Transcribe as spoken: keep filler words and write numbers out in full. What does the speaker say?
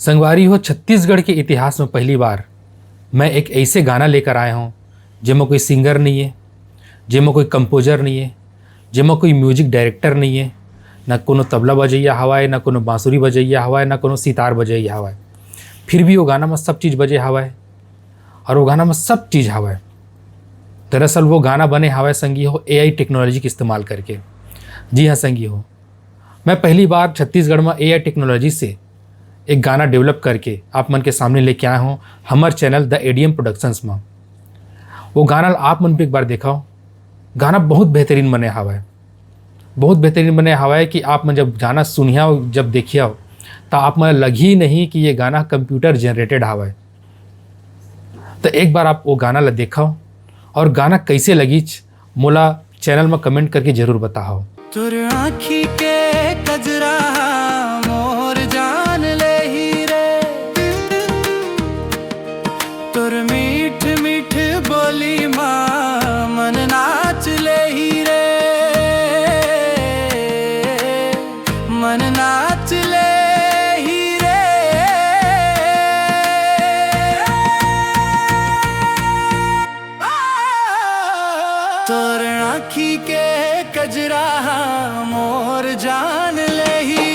संगवारी हो, छत्तीसगढ़ के इतिहास में पहली बार मैं एक ऐसे गाना लेकर आया हूँ, जेमा कोई सिंगर नहीं है, जेमा कोई कंपोजर नहीं है, जेमा कोई म्यूजिक डायरेक्टर नहीं है, ना कोनो तबला बजैया हवाए, ना कोनो बांसुरी बजैया हवाए, ना कोनो सितार बजैया हवाए। फिर भी वो गाना में सब चीज़ बजे हवाए, और वो गाना में सब चीज़ हवाए। दरअसल वो गाना बने हवाए संगी हो, एआई टेक्नोलॉजी के इस्तेमाल करके। जी हाँ संगी हो, मैं पहली बार छत्तीसगढ़ में एआई टेक्नोलॉजी से एक गाना डेवलप करके आप मन के सामने लेके आए हों हमर चैनल द एडीएम प्रोडक्शंस में। वो गाना ला आप मन भी एक बार देखो, गाना बहुत बेहतरीन बने हवाए, बहुत बेहतरीन बने हवाए कि आप मन जब गाना सुनिया, जब देखिया, तो आप मन लगी नहीं कि ये गाना कंप्यूटर जनरेटेड हवाए। तो एक बार आप वो गाना ला देखो और गाना कैसे लगिच, मोला चैनल में कमेंट करके जरूर बताओ। तोर आँखी के कजरा मोर जान ले ही रे, तोर मीठ मीठ बोली मा मन नाच ले ही रे, मन नाच ले ही रे। तोर आँखी के कजरा मोर जान ले ही